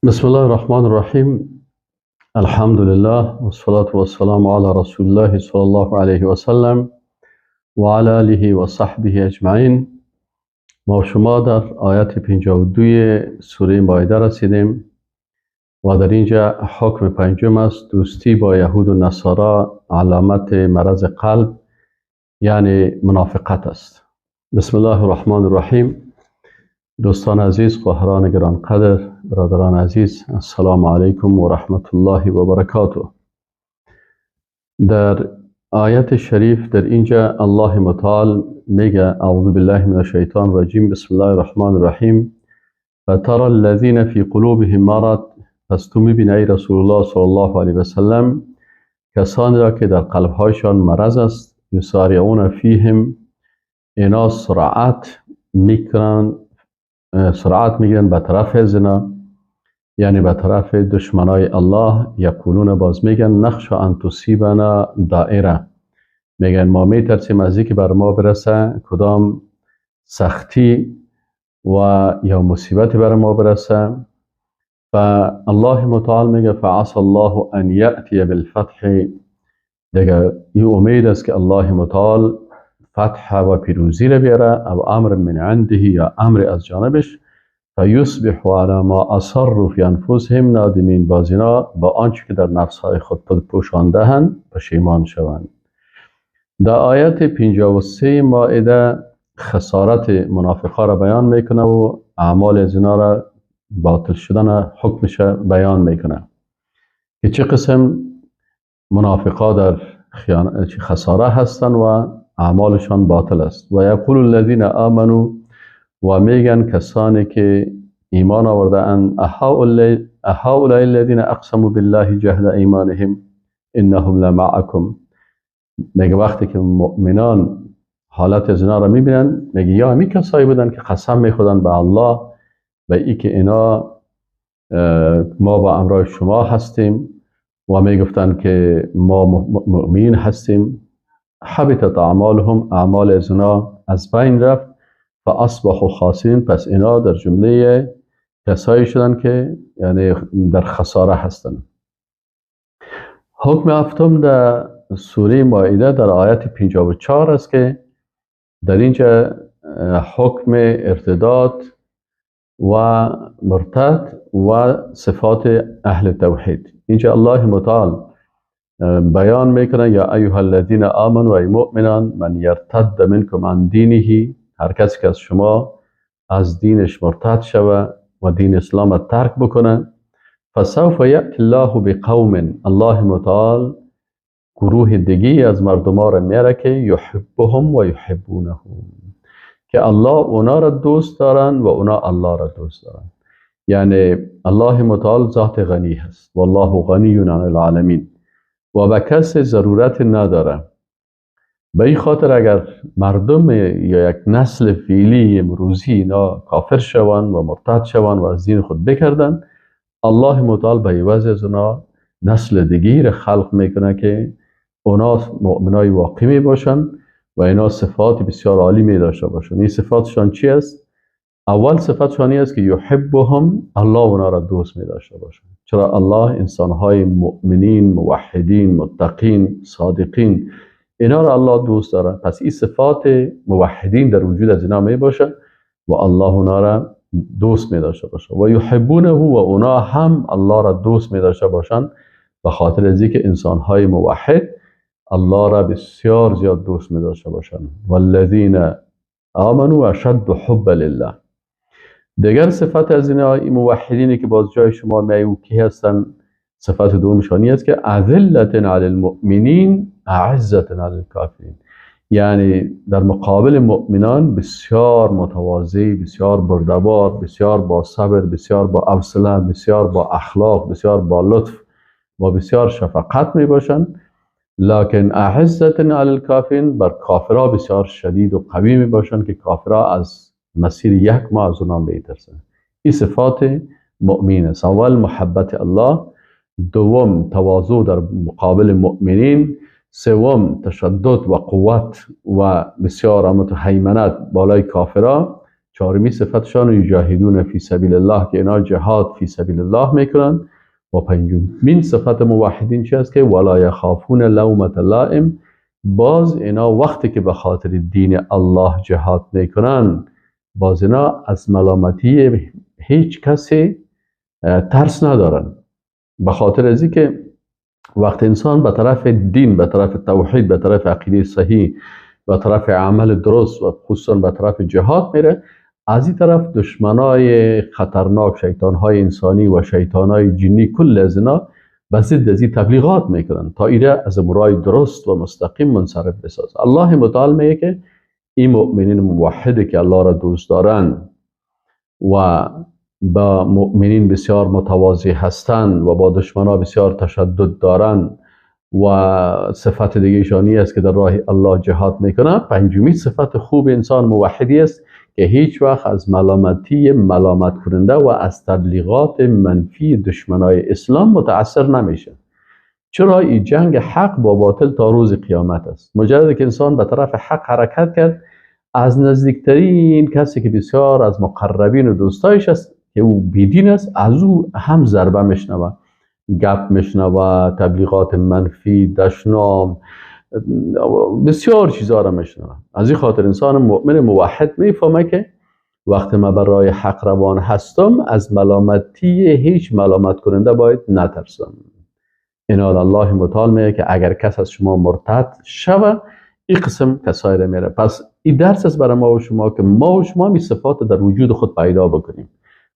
بسم الله الرحمن الرحیم. الحمد لله والصلاة والسلام على رسول الله صلی الله علیه و سلم و علی آله و صحبه اجمعین. ما شما در آیت 52 سوره مائده رسیدیم و در اینجا حکم پنجم است: دوستی با یهود و نصارا علامت مرض قلب یعنی منافقت است. بسم الله الرحمن الرحیم. دوستان عزیز، خواهران گرانقدر، برادران عزیز، السلام علیکم و رحمت الله و برکاته. در آیت شریف در اینجا الله متعال میگه: اعوذ بالله من الشیطان الرجیم، بسم الله الرحمن الرحیم. فترى الذین فی قلوبهم مرض. پس تو میبینی ای رسول الله صلی الله علیه و سلم کسانی را که در قلبهایشان مرض است، یسارعون فیهم، اینا سرعت میکنن، سرعت میگیرن به طرف زنا، یعنی به طرف دشمنای الله. یقولون، باز میگن، نخشى ان تصیبنا دائره، میگن ما میترسیم از اینکه بر ما برسه کدام سختی و یا مصیبت بر ما برسه. و الله متعال میگه فعسى الله ان یأتی بالفتح. دیگه این امید است که الله متعال فتح و پیروزی را بیاره، او امر من عنده، یا امر از جانبش، فیصبحوا علی ما اسروا فی انفسهم نادمین. باز اینا با آنچه که در نفسهای خود پوشانده هن پشیمان شوند. در آیت 53 مائده خسارت منافقا را بیان میکنه و اعمال از اینا را باطل شدن حکمش بیان میکنه که چه قسم منافقا در خساره هستن و اعمالشان باطل است. و یقول الذین آمنوا، و میگن کسانی که ایمان آورده اند، اهؤلاء الذین اقسموا بالله جهد ایمانهم انهم لمعکم. میگه وقتی که مؤمنان حالت از اینا را میبینن، میگه یا همی کسایی بودن که قسم میخورن به الله و ای که اینا ما با امرای شما هستیم و میگفتن که ما مؤمن هستیم. حبطت اعمالهم، اعمال از اینا از بین رفت. فاصبحوا خاسرین، پس اینا در جمله کسایی شدن که یعنی در خساره هستند. حکم هفتم در سوره مائده در آیت 54 است که در اینجا حکم ارتداد و مرتد و صفات اهل توحید. اینجا الله متعال بیان میکنه: یا ایها الذین آمنوا، ای مؤمنان، من یرتد منکم عن دینه، هر کسی که از شما از دینش مرتد شوه و دین اسلام ترک بکنه، فسوف یأتی الله بقوم، الله متعال گروه دیگه از مردم را میاره که یحبهم و یحبونهم، که الله اونا را دوست دارن و اونا الله را دوست دارن. یعنی الله متعال ذات غنی هست، والله غنی عن العالمین، و به کس ضرورت نداره. به این خاطر اگر مردم یا یک نسل فعلی امروزی اینا کافر شوند و مرتد شوند و از دین خود بکردن، الله متعال به عوض از اونا نسل دیگی را خلق میکنه که اونا مؤمنای واقعی می باشن و اینا صفات بسیار عالی می داشته باشن. این صفاتشان چی است؟ اول صفتشان این است که یحبهم، الله اونا را دوست می داشته باشن. چرا الله انسانهای مؤمنین، موحدین، متقین، صادقین، اینا را الله دوست داره. پس این صفات موحدین در وجود از اینا می باشه و الله اونا را دوست می داشته باشه. و یحبونه، و اونا هم الله را دوست می داشته باشن، به خاطر از اینکه انسانهای موحد الله را بسیار زیاد دوست می داشته باشن. والذین آمنوا اشد حب لله. دیگر صفت از اینا موحدینی که باز جای شما میایو کی هستن، صفت دومشانی است که اذلة علی المؤمنین اعزة علی الکافرین، یعنی در مقابل مؤمنان بسیار متواضع، بسیار بردبار، بسیار با صبر، بسیار با حوصله، بسیار با اخلاق، بسیار با لطف و بسیار شفقت می باشند. لکن اعزة علی الکافرین، بر کافرها بسیار شدید و قوی می باشند که کافرها از مسیر یک ماه از اونها میترسن. این صفات مؤمن است. اول محبت الله، دوم تواضع در مقابل مؤمنین، سوم تشدد و قوت و بسیار هیمنت بالای کافرها، چهارمی صفتشان یجاهدون فی سبیل الله، که اینا جهاد فی سبیل الله میکنن. و پنجمین صفت موحدین چی است؟ که ولا یخافون لومة لائم. باز اینا وقتی که به خاطر دین الله جهاد میکنن، باز اینا از ملامتی هیچ کسی ترس ندارن، به خاطر از اینکه وقت انسان به طرف دین، به طرف توحید، به طرف عقیده صحیح، به طرف عمل درست و خصوصا به طرف جهاد میره، از این طرف دشمنای خطرناک، شیطانهای انسانی و شیطانهای جنی، کل از اینا به ضد از این تبلیغات میکنن تا ایره از راه درست و مستقیم منصرف بسازه. الله متعال میگه که این مؤمنین موحده که الله را دوست دارن و با مؤمنین بسیار متواضع هستند و با دشمنا بسیار تشدد دارن و صفت دیگه ایشانی است که در راه الله جهاد میکنن. پنجمی صفت خوب انسان موحدی است که هیچ وقت از ملامتی ملامت کننده و از تبلیغات منفی دشمنای اسلام متاثر نمیشه. چرا؟ این جنگ حق با باطل تا روز قیامت است. مجرد که انسان به طرف حق حرکت کرد، از نزدیکترین کسی که بسیار از مقربین و دوستایش است که او بیدین است، از او هم ضربه میشنوه، گپ میشنوه، تبلیغات منفی، دشنام، بسیار چیزا را میشنوه. از این خاطر انسان مؤمن موحد میفهمه که وقتی من برای حق روان هستم، از ملامتی هیچ ملامت کننده باید نترسم. اینا الله متعال میگه که اگر کس از شما مرتد شوه، این قسم کسایی را میره. پس این درس است برای ما و شما که ما و شما می صفات در وجود خود پیدا بکنیم.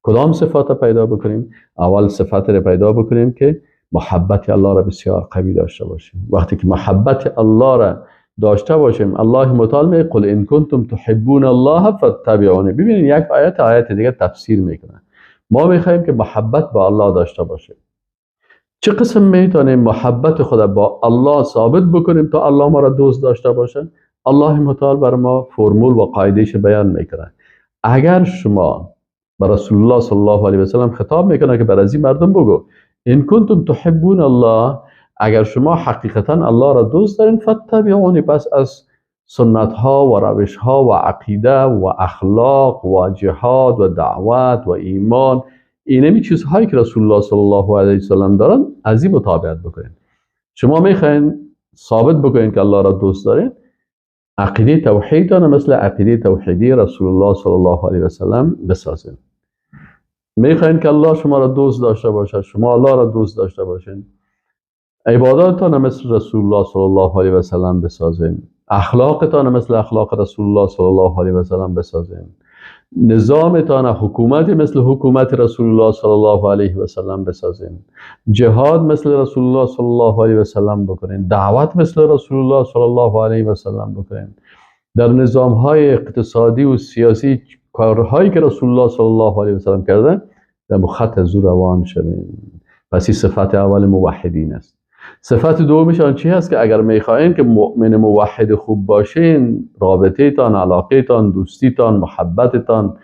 کدام صفات پیدا بکنیم؟ اول صفات را پیدا بکنیم که محبت الله را بسیار قوی داشته باشیم. وقتی که محبت الله را داشته باشیم، الله متعال میگه قل ان کنتم تحبون الله فاتبعونی. ببینید یک آیت آیت دیگه تفسیر میکنه. ما میخوایم که محبت با الله داشته باشیم. چه قسم میتونیم محبت خود با الله ثابت بکنیم تا الله ما را دوست داشته باشه؟ الله متعال بر ما فرمول و قاعده‌اش بیان میکنه. اگر شما به رسول الله صلی الله علیه و سلم خطاب میکنه که بر از این مردم بگو ان کنتم تحبون الله، اگر شما حقیقتا الله را دوست دارین، فاتبعونی، پس از سنت ها و روش ها و عقیده و اخلاق و جهاد و دعوت و ایمان، اینمی چیزهایی که رسول الله صلی الله علیه و سلم دارن، از این متابعت بکنین. شما میخواین ثابت بکنین که الله را دوست دارین، عقیده توحید مثل عقیده توحیدی رسول الله صلی الله علیه و سلم بسازین. میخواین که الله شما را دوست داشته باشه، شما الله را دوست داشته باشین، عباداتتان مثل رسول الله صلی الله علیه و سلم بسازین، اخلاقتان مثل اخلاق رسول الله صلی الله علیه و سلم بسازین، نظامتان حکومت مثل حکومت رسول الله صلی الله علیه و سلم بسازین، جهاد مثل رسول الله صلی الله علیه و سلم بکنین، دعوت مثل رسول الله صلی الله علیه و سلم بکنین، در نظام های اقتصادی و سیاسی کارهایی که رسول الله صلی الله علیه و سلم کرده در خط از او روان شوین. پس این صفت اول موحدین است. صفت دومش آن چی هست؟ که اگر میخواین که مؤمن موحد خوب باشین، رابطه تان، علاقه تان، دوستیتان، محبتتان،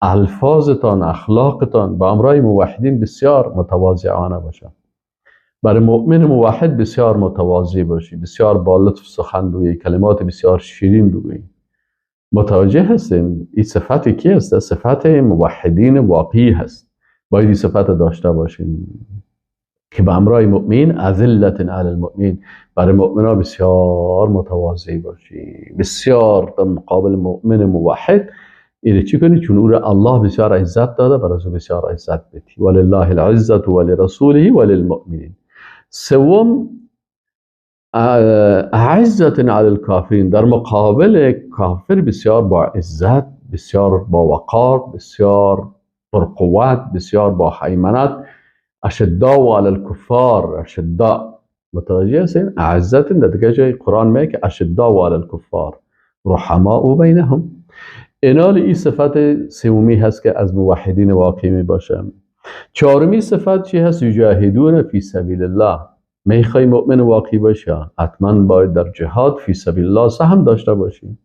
الفاظتان، اخلاقتان با امرای موحدین بسیار متواضعانه باشه. برای مؤمن موحد بسیار متواضع باشی، بسیار با لطف سخن بگویی، کلمات بسیار شیرین بگویی. متوجه هستین این صفت کی هست؟ صفت موحدین واقعی هست. باید این صفت داشته باشین که به امرای مؤمن اذلت علی المؤمن، برای مؤمنا بسیار متواضع باشی، بسیار در مقابل مؤمن موحد اینه چی کنی؟ چون او را الله بسیار عزت داده، برای او بسیار عزت بدی. ولله العزت ولرسوله وللمؤمنین. سوم عزت علی الکافرین، در مقابل کافر بسیار با عزت، بسیار با وقار، بسیار پرقوت، بسیار با هیمنت. اشداء علی الکفار، اشداء، متوجه هستین؟ عزت در دیگه جای قرآن میگه که اشداء علی الکفار رحماء بینهم. اینال این صفت سومی هست که از موحدین واقعی می باشه. چهارمی صفت چی هست؟ یجاهدون فی سبیل الله. میخوای مؤمن واقعی باشی، حتما باید در جهاد فی سبیل الله سهم داشته باشی.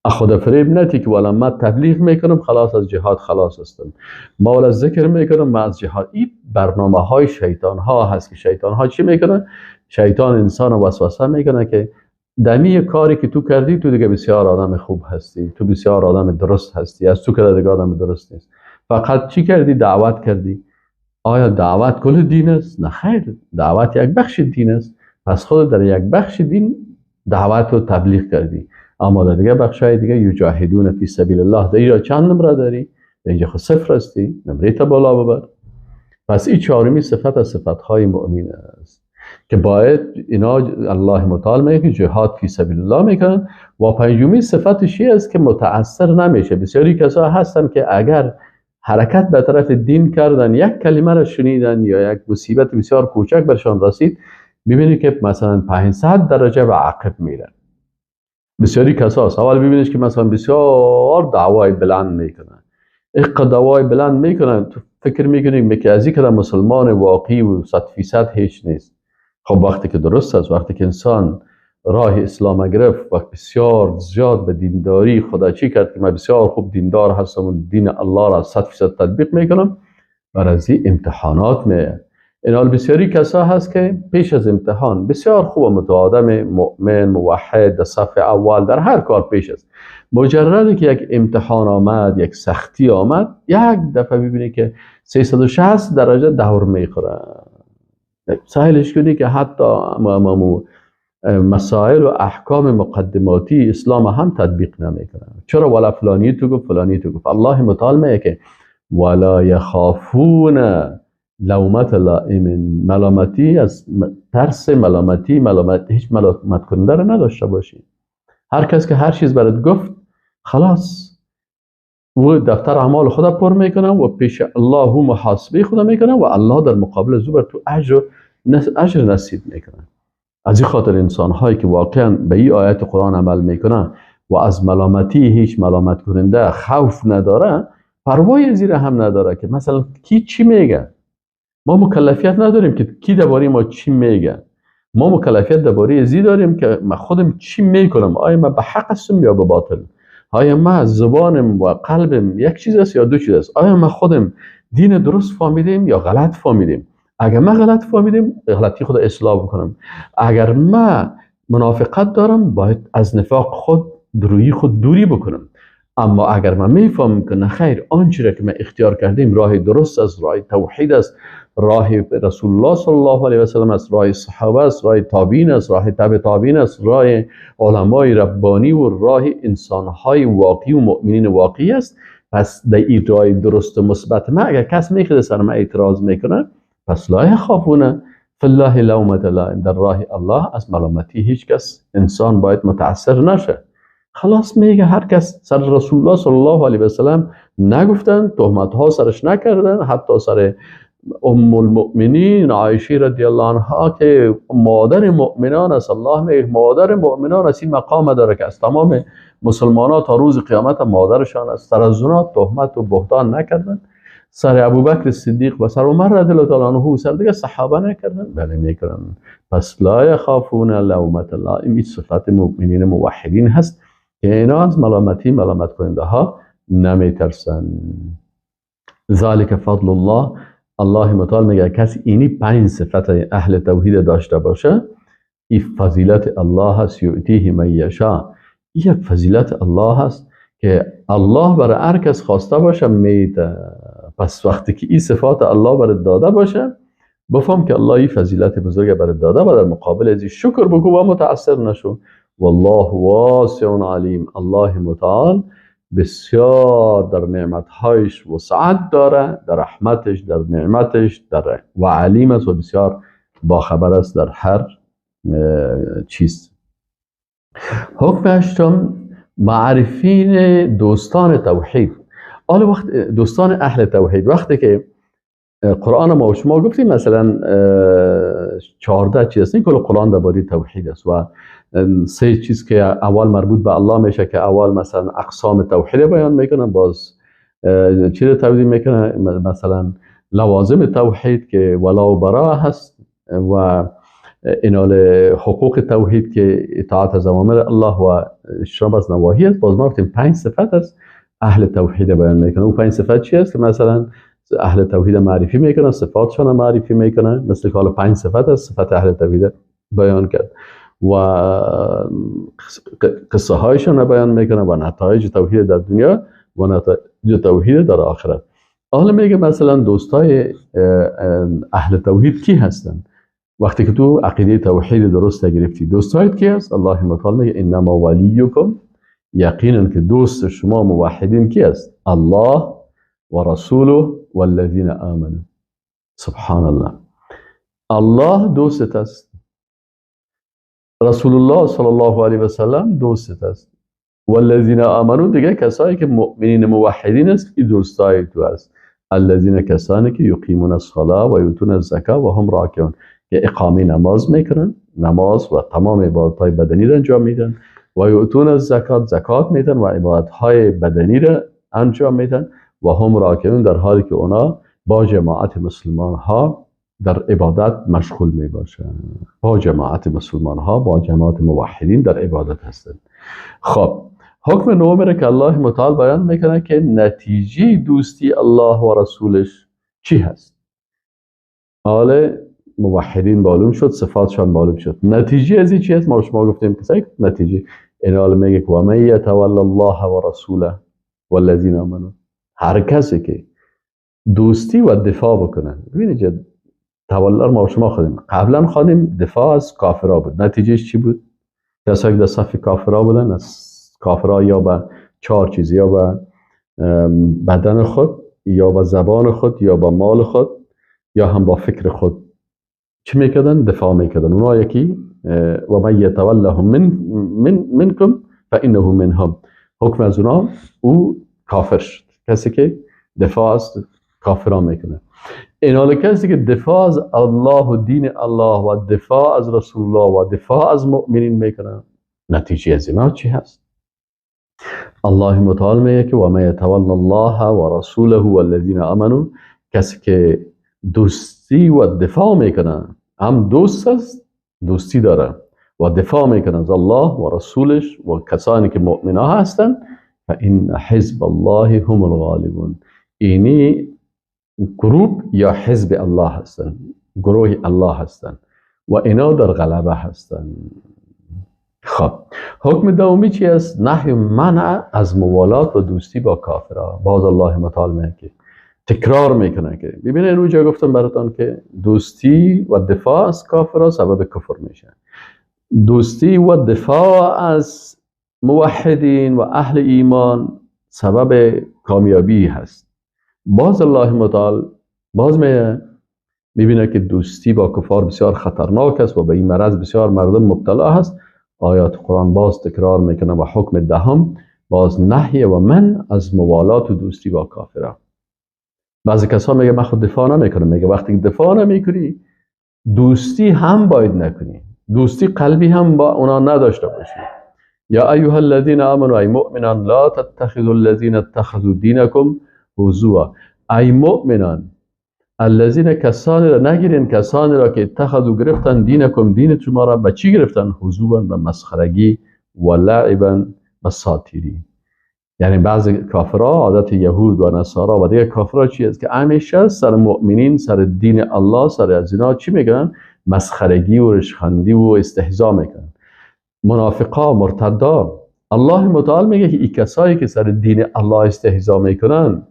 خود فریب نتی که والا من تبلیغ میکنم خلاص از جهاد خلاص هستم، ما والا ذکر میکنم ما از جهاد. این برنامه های شیطان ها هست که شیطان ها چی میکنن؟ شیطان انسان وسوسه میکنه که دمی کاری که تو کردی تو دیگه بسیار آدم خوب هستی، تو بسیار آدم درست هستی، از تو که دیگه آدم درست نیست. فقط چی کردی؟ دعوت کردی. آیا دعوت کل دین است؟ نه خیر، دعوت یک بخش دین است. پس خود در یک بخش دین دعوت رو تبلیغ کردی، اما در دیگه بخش های دیگه یجاهدون فی سبیل الله، در اینجا چند نمره داری؟ در اینجا خود صفر هستی، نمره تا بالا ببر. پس این چهارمی صفت از صفتهای مؤمن است که باید اینا الله متعال میگه که جهاد فی سبیل الله میکنن. و پنجمی صفتش است که متأثر نمیشه. بسیاری کسا هستن که اگر حرکت به طرف دین کردن، یک کلمه را شنیدن یا یک مصیبت بسیار کوچک برشان رسید، میبینی که مثلا 500 درجه به عقب میرن. بسیاری کسا سوال ببینیش که مثلا بسیار دعوای بلند میکنن، اق دعوای بلند میکنن، تو فکر میکنی که از این مسلمان واقعی و 100% هیچ نیست. خب وقتی که درست است، وقتی که انسان راه اسلام گرفت و بسیار زیاد به دینداری خدا چی کرد که من بسیار خوب دیندار هستم و دین الله را 100% تطبیق میکنم، بر از این امتحانات میاد. اینال بسیاری کسا هست که پیش از امتحان بسیار خوب متعادم مؤمن موحد در صف اول در هر کار پیش است، مجرد که یک امتحان آمد، یک سختی آمد، یک دفعه ببینی که 360 درجه دور میخوره. سهلش کنی که حتی مسائل و احکام مقدماتی اسلام هم تطبیق نمیکنه. چرا؟ ولا فلانی تو گفت، فلانی تو گفت. الله متعال میگه که ولا یخافون لومت لائم، ملامتی از ترس ملامتی، ملامت هیچ ملامت کننده رو نداشته باشی. هر کس که هر چیز برات گفت خلاص و دفتر اعمال خدا پر میکنه و پیش الله محاسبه خدا میکنه و الله در مقابل زو بر تو اجر نصیب میکنه. از این خاطر انسان هایی که واقعا به این آیت قرآن عمل میکنن و از ملامتی هیچ ملامت کننده خوف نداره، پروای زیر هم نداره که مثلا کی چی میگه. ما مکلفیت نداریم که کی درباره ما چی میگه، ما مکلفیت درباره ازی داریم که ما خودم چی میکنم، آیا ما به حق هستم یا به باطل، آیا ما زبانم و قلبم یک چیز است یا دو چیز است، آیا ما خودم دین درست فهمیدیم یا غلط فهمیدیم. اگر ما غلط فهمیدیم غلطی خود اصلاح بکنم، اگر ما منافقت دارم باید از نفاق خود درویی خود دوری بکنم. اما اگر من میفهمم که نخیر، آنچه را که من اختیار کردیم راه درست است، راه توحید است، راه رسول الله صلی الله علیه و سلم است، راه صحابه است، راه تابعین است، راه تبع تابعین است، راه علمای ربانی و راه انسانهای واقعی و مؤمنین واقعی است، پس در این راه درست و مثبت ما اگر کس میخواد سر ما اعتراض میکنه، پس لا یخافون فی الله لومة لائم، در راه الله از ملامتی هیچ کس انسان باید متاثر نشه. خلاص میگه هر کس سر رسول الله صلی الله علیه و سلم نگفتن، تهمت ها سرش نکردن، حتی سر ام المؤمنین عایشه رضی الله عنها که مادر مؤمنان است، الله میگه مادر مؤمنان است، این مقام داره که از تمام مسلمانان تا روز قیامت مادرشان است، سر از اونا تهمت و بهتان نکردن، سر ابوبکر صدیق و سر عمر رضی الله تعالی عنه و سر دیگه صحابه نکردن، بله میکنن. پس لا یخافون لومة لائم، این صفت مؤمنین موحدین هست که اینا از ملامتی ملامت کننده ها نمیترسن. ذالک فضل الله، الله متعال میگه کسی اینی 5 صفت اهل توحید داشته باشه، این فضیلت الله هست، یؤتیه من یشاء، این یک فضیلت الله هست که الله برای هر کس خواسته باشه میده. پس وقتی که این صفات الله برات داده باشه، بفهم که الله این فضیلت بزرگ برات داده و در مقابل از این شکر بگو و متاثر نشو. والله واسع علیم، الله متعال بسیار در نعمتهایش وسعت داره، در رحمتش، در نعمتش، در و علیم است و بسیار باخبر است در هر چیز. حکم هشتم، معرفین دوستان توحید. حالا وقت دوستان اهل توحید، وقتی که قرآن ما و شما گفتیم مثلا 14 چیز است، این کل قرآن درباره توحید است و سه چیز که اول مربوط به الله میشه که اول مثلا اقسام توحید بیان میکنه، باز چی رو توضیح میکنه، مثلا لوازم توحید که ولا و برا هست و اینال حقوق توحید که اطاعت از اوامر الله و اجتناب از نواهی است. باز ما گفتیم 5 صفت است اهل توحید بیان میکنه. اون 5 صفت چی است که مثلا اهل توحید معرفی میکنه، صفاتشان معرفی میکنه، مثل که حالا 5 صفت است، صفت اهل توحید بیان کرد. و قصه هایشان را بیان میکنه و نتایج توحید در دنیا و نتایج توحید در آخرت. حالا میگه مثلا دوستای اهل توحید کی هستن؟ وقتی که تو عقیده توحید درست گرفتی دوستایت کی هست؟ الله متعال میگه انما ولیکم، یقینا که دوست شما موحدین کی است؟ الله و رسوله والذین آمنوا. سبحان الله، الله دوستت است، رسول الله صلی الله علیه و سلم دوستت است، والذین آمنوا دیگه کسایی که مؤمنین موحدین است که دوستای تو است. الذین کسانی که یقیمون الصلاه و یؤتون الزکاه و هم راکعون، که اقامه نماز میکنن، نماز و تمام عبادت‌های بدنی را انجام میدن، و یؤتون الزکات، زکات میدن و عبادت‌های بدنی را انجام میدن، و هم راکعون، در حالی که اونا با جماعت مسلمان ها در عبادت مشغول می باشند، با جماعت مسلمان ها، با جماعت موحدین در عبادت هستند. خب حکم نهم که الله متعال بیان میکنه که نتیجه دوستی الله و رسولش چی هست. حال موحدین معلوم شد، صفاتشان معلوم شد، نتیجه از این چی هست؟ ما شما گفتیم که نتیجه این حال میگه که و من یتول الله و رسوله والذین آمنوا، هر کسی که دوستی و دفاع بکنه. ببینید تولا رو ما شما خودیم قبلا خواندیم، دفاع از کافرها بود، نتیجهش چی بود؟ کسایی که در صف کافرها بودن، از کافرها یا به چهار چیز، یا به بدن خود، یا به زبان خود، یا به مال خود، یا هم با فکر خود چی میکردن؟ دفاع میکردن. اونا یکی و من یتولهم من منکم فانه منهم، حکم از اونا او کافر شد، کسی که دفاع از کافران میکنه. این حال کسی که دفاع از الله و دین الله و دفاع از رسول الله و دفاع از مؤمنین میکنه، نتیجه از اینا چی هست؟ الله متعال میگه که و من یتول الله و رسوله والذین آمنوا، کسی که دوستی و دفاع میکنه، هم دوست است، دوستی داره و دفاع میکنه از الله و رسولش و کسانی که مؤمنا هستند، فان حزب الله هم الغالبون، اینی گروپ یا حزب الله هستند، گروه الله هستند و اینا در غلبه هستند. خب حکم دومی چی است؟ نهی منع از موالات و دوستی با کافرها. باز الله متعال میگه که تکرار میکنه که ببینید اونجا گفتم براتون که دوستی و دفاع از کافرها سبب کفر میشه، دوستی و دفاع از موحدین و اهل ایمان سبب کامیابی هست. باز الله متعال باز میبینه که دوستی با کفار بسیار خطرناک است و به این مرض بسیار مردم مبتلا هست. آیات قرآن باز تکرار میکنه و حکم دهم باز نهی و من از موالات و دوستی با کافرها. بعضی کسا میگه من خود دفاع نمیکنم، میگه وقتی دفاع نمیکنی دوستی هم باید نکنی، دوستی قلبی هم با اونا نداشته باشی. یا ایها الذین آمنوا، ای مؤمنان، لا تتخذوا الذین اتخذوا دینکم هزوا، ای مؤمنان، الذین کسانی را نگیرین، کسانی را که اتخذوا گرفتن، دینکم دین شما را به چی گرفتن؟ هزوا، به مسخرگی، و لعبا، به ساتیری. یعنی بعضی کافرها، عادت یهود و نصارا و دیگر کافرها چی است که همیشه سر مؤمنین، سر دین الله، سر از اینا چی میگن؟ مسخرگی و رشخندی و استهزا میکنن. منافقا، مرتدا، الله متعال میگه که این کسایی که سر دین الله استهزا میکنن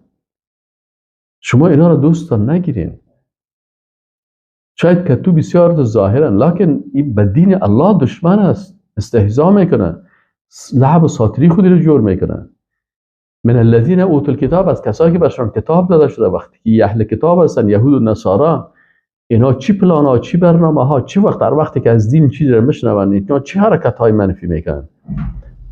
شما اینا رو دوستان نگیرین. شاید که تو بسیار ظاهرا، لکن این به دین الله دشمن است، استهزا میکنه، لعب و ساتری خودی رو جور میکنه. من الذین اوتوا الکتاب، از کسایی که بهشون کتاب داده شده، وقتی که اهل کتاب هستن یهود و نصارا، اینا چی پلان ها، چی برنامه ها، چی وقت در وقتی که از دین چیزی رو میشنون اینا چی حرکت های منفی میکنن.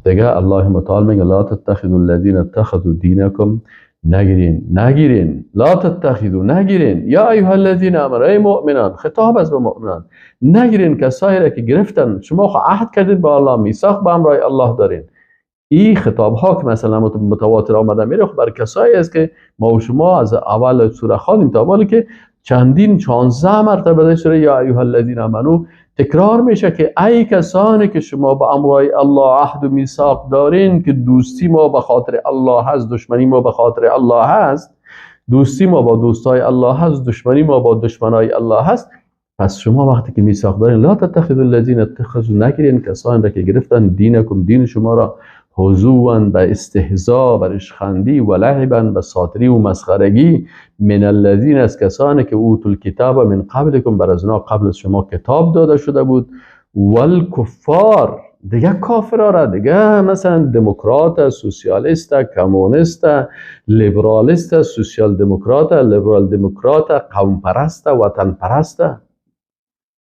دیگه الله متعال میگه لا تتخذوا الذین اتخذوا دینکم، نگیرین، نگیرین، لا تتخذوا، نگیرین، یا ایها الذین آمنوا، ای مؤمنان، خطاب از به مؤمنان، نگیرین کسایی را که گرفتن، شما خو عهد کردین با الله، میثاق با همراه الله دارین. این خطاب ها که مثلا متواتر آمده میره خب بر کسایی است که ما و شما از اول سوره خواندیم تا اول که چندین 16 مرتبه در سوره یا ایها الذین آمنوا تکرار میشه که ای کسانی که شما با امرای الله عهد و میثاق دارین که دوستی ما به خاطر الله هست، دشمنی ما به خاطر الله هست، دوستی ما با دوستای الله هست، دشمنی ما با دشمنای الله هست، پس شما وقتی که میثاق دارین، لا تتخذوا الذین اتخذوا، نگیرین کسانی را که گرفتن دینکم، دین شما را، هزوا، به استهزا، به ریشخندی، و لعبا، به ساتری و مسخرگی، من الذین، از کسانی که اوتوا الکتاب من قبلکم، بر از قبل از شما کتاب داده شده بود، والکفار، دیگه کافرها را، دیگه مثلا دموکرات، سوسیالیست، کمونیست، لیبرالیست، سوسیال دموکرات، لیبرال دموکرات، قوم پرست، وطن پرست،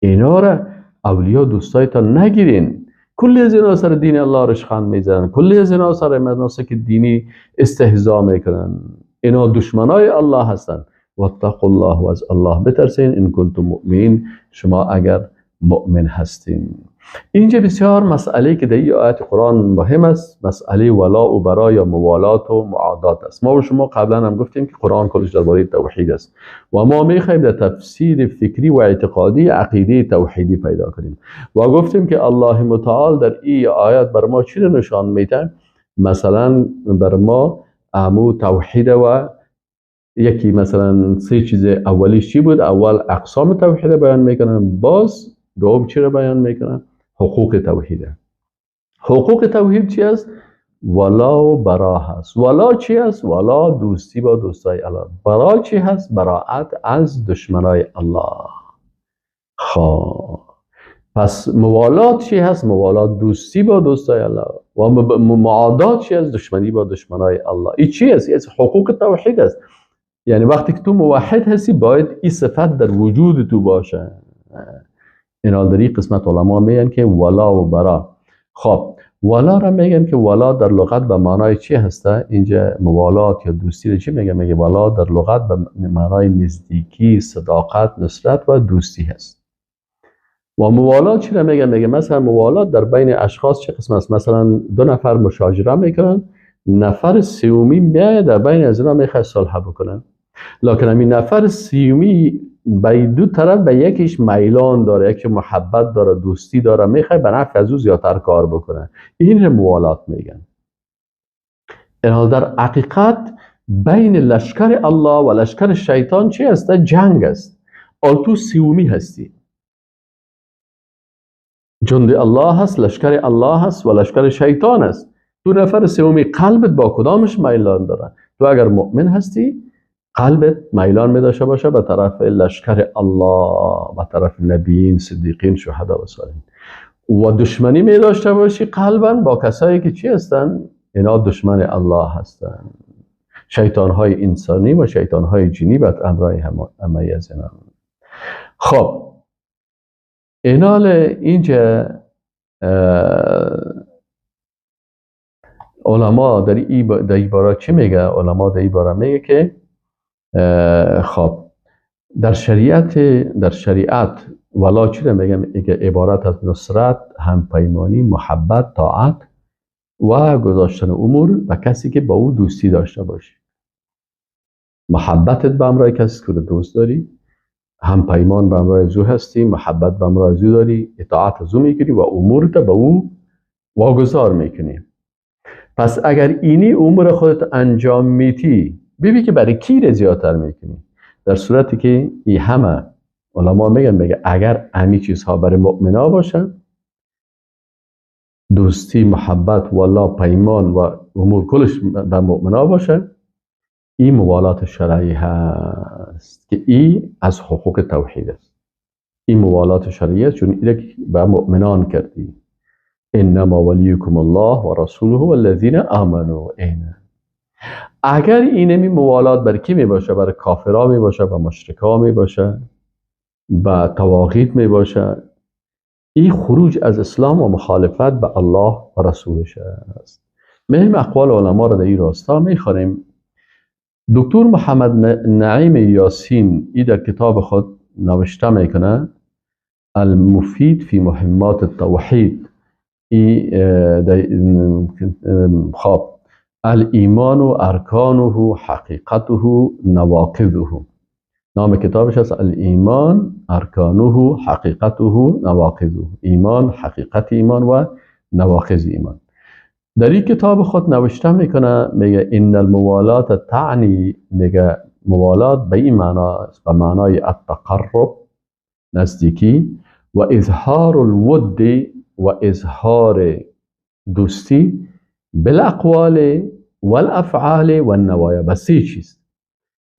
اینا را اولیا دوستایتان نگیرین. کلی از اینا سر دین الله رشخند میزنن، کلی از اینا سر مناسک دینی استهزا میکنن، اینا دشمنای الله هستند. واتقوا الله، و از الله بترسین، ان کنتم مؤمنین، شما اگر مؤمن هستین. اینجا بسیار مسئله که در این آیت قرآن مهم است، مسئله ولا و برا یا موالات و معادات است. ما و شما قبلا هم گفتیم که قرآن کلش درباره توحید است و ما میخوایم در تفسیر فکری و اعتقادی عقیده توحیدی پیدا کنیم و گفتیم که الله متعال در این آیات بر ما چی نشان میده؟ مثلا بر ما امو توحید و یکی مثلا سه چیز اولیش چی بود؟ اول اقسام توحید بیان میکنن، باز دوم چی رو بیان میکنن؟ حقوق توحیده. حقوق توحید چی است؟ ولا و برا هست. ولا چی هست؟ ولا دوستی با دوستای الله. برا چی هست؟ براعت از دشمنای الله. خب پس موالات چی هست؟ موالات دوستی با دوستای الله و معادات چی هست؟ دشمنی با دشمنای الله. این چی است؟ این حقوق توحید است. یعنی وقتی که تو موحد هستی باید این صفت در وجود تو باشه. اینا در این قسمت علما میگن که ولا و برا. خب ولا را میگن که ولا در لغت به معنای چی هسته؟ اینجا موالات یا دوستی را چی میگن؟ میگه ولا در لغت به معنای نزدیکی، صداقت، نصرت و دوستی هست. و موالات چی را میگن؟ میگه مثلا موالات در بین اشخاص چه قسم است؟ مثلا دو نفر مشاجره میکنن، نفر سومی میاد در بین از اینا میخواد صلح بکنن، لکن همین نفر سومی به دو طرف به یکیش میلان داره، یکی محبت داره، دوستی داره، میخواد به نفع از او زیادتر کار بکنه. این رو موالات میگن. این در حقیقت بین لشکر الله و لشکر شیطان چی است؟ جنگ است. آل تو سومی هستی، جند الله هست، لشکر الله هست و لشکر شیطان است. تو نفر سومی قلبت با کدامش میلان داره؟ تو اگر مؤمن هستی قلبت میلان می داشته باشه به طرف لشکر الله، به طرف نبیین، صدیقین، شهدا و صالحین، و دشمنی می داشته باشی قلبا با کسایی که چی هستن؟ اینا دشمن الله هستن، شیطان های انسانی و شیطان های جنی بر امرای همه از اینا. خب اینال اینجا علما در این باره چی میگه؟ علما در این باره میگه که خب در شریعت ولا چی رو میگم؟ میگه عبارت از نصرت، همپیمانی، محبت، طاعت و گذاشتن امور و کسی که با او دوستی داشته باشی. محبتت به امرای کسی که دوست داری، همپیمان به امرای زو هستی، محبت به امرای زو داری، اطاعت از او میکنی و امورت به او واگذار میکنی. پس اگر اینی امور خودت انجام میتی، ببین که برای کی رو زیادتر میکنی. در صورتی که این همه علما میگن، میگه اگر امی چیزها برای مؤمنا باشن، دوستی، محبت، والا، پیمان و امور کلش بر مؤمنا باشه، این موالات شرعی هست که این از حقوق توحید است. این موالات شرعی است چون این به مؤمنان کردی. انما ولیکم الله و رسوله والذین آمنوا. اینه اگر اینمی موالات بر کی می باشه؟ بر کافرا می باشه، بر مشرکا می باشه، بر طواغیت می باشه، این خروج از اسلام و مخالفت به الله و رسولش است. مهم اقوال علما را در این راستا می خوانیم. دکتر محمد نعیم یاسین ای در کتاب خود نوشته میکنه المفید فی مهمات التوحید، ای خب الایمان و ارکانه حقیقته نواقضه، نام کتابش است الایمان ارکانه حقیقته نواقضه، ایمان، حقیقت ایمان و نواقض ایمان. در این کتاب خود نوشته میکنه، میگه ان الموالات تعنی، میگه موالات به این معنا است، به معنای التقرب نزدیکی و اظهار الود و اظهار دوستی بالاقوال والافعال والنوایا. بس سه چیز،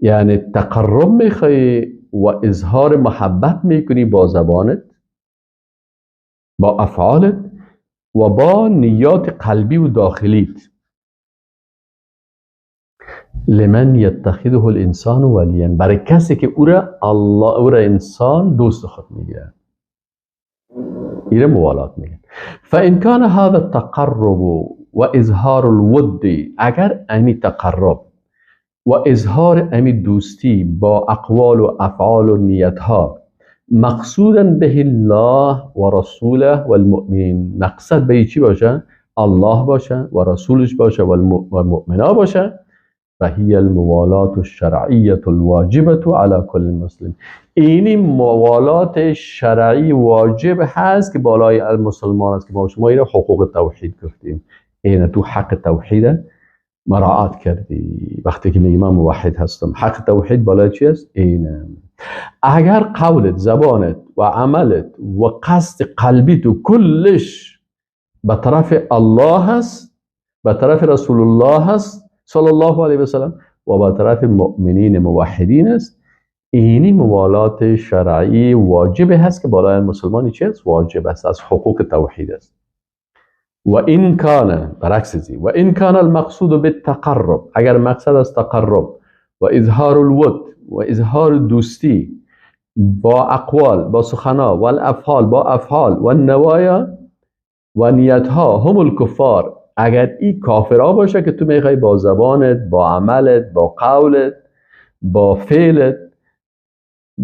یعنی تقرب میخوای و اظهار محبت میکنی با زبانت، با افعالت و با نیات قلبی و داخلیت. لمن یتخذه الانسان ولیا، برای کسی که او را الله، او را انسان دوست خود میگیره، ایره موالات میگه. فان کان هذا التقرب و اظهار الود، اگر امی تقرب و اظهار امی دوستی با اقوال و افعال و نیتها مقصودا به الله و رسوله و المؤمنین، مقصد به چی باشه؟ الله باشه و رسولش باشه و مؤمنا باشه. فهي الموالات الشرعية الواجبة على كل مسلم. اینی موالات شرعی واجب هست که بالای المسلمان است که ما شما اینو حقوق توحید گفتیم. اینه تو حق توحید مراعات کردی وقتی که میگی من موحد هستم. حق توحید بالای چی است؟ اینه. اگر قولت، زبانت و عملت و قصد قلبی تو کلش به طرف الله هست، به طرف رسول الله هست صلی الله علیه و سلم و به طرف مؤمنین موحدین است، اینی موالات شرعی واجب هست که بالای مسلمانی چی است؟ واجب است، از حقوق توحید است. و این کان، برعکس زی، و این کان المقصود بالتقرب، اگر مقصد از تقرب و اظهار الود و اظهار دوستی با اقوال، با سخنا و الافعال، با افعال و النوایا و نیتها هم الکفار، اگر این کافرها باشه که تو میخوای با زبانت، با عملت، با قولت، با فعلت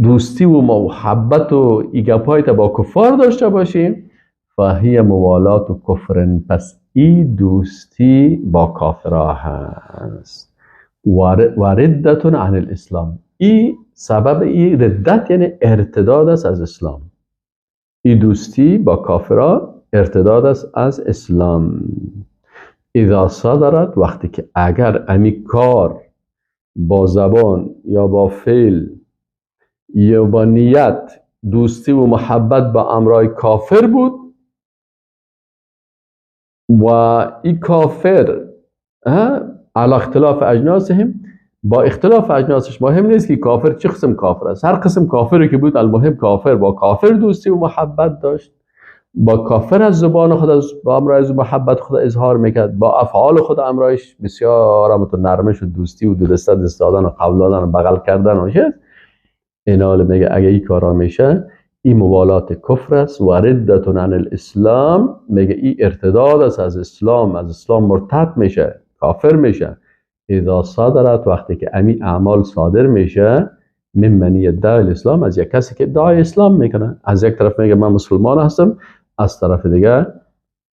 دوستی و محبت و ایگپایت با کفار داشته باشی، فهی موالات و کفر، پس ای دوستی با کافرها هست. و ردت عن الاسلام، ای سبب ای ردت یعنی ارتداد است از اسلام. ای دوستی با کافرها ارتداد است از اسلام. اذا صدرت، وقتی که اگر امی کار با زبان یا با فعل یا با نیت دوستی و محبت با امرای کافر بود و این کافر علی اختلاف اجناسهم، با اختلاف اجناسش مهم نیست که کافر چه قسم کافر است، هر قسم کافری که بود المهم کافر با کافر دوستی و محبت داشت، با کافر از زبان خود از با امرای محبت خود اظهار میکرد، با افعال خود امرایش بسیار هم نرمش و دوستی و دو دسته دست دادن و قبول دادن و بغل کردن و چیز. اینا میگه اگه این کارا میشه این موالات کفر است و ردت عن الاسلام، میگه این ارتداد است از اسلام، از اسلام مرتد میشه، کافر میشه. اذا صدرت، وقتی که امی اعمال صادر میشه ممن یدعی الاسلام، از یک کسی که ادعای اسلام میکنه، از یک طرف میگه من مسلمان هستم، از طرف دیگه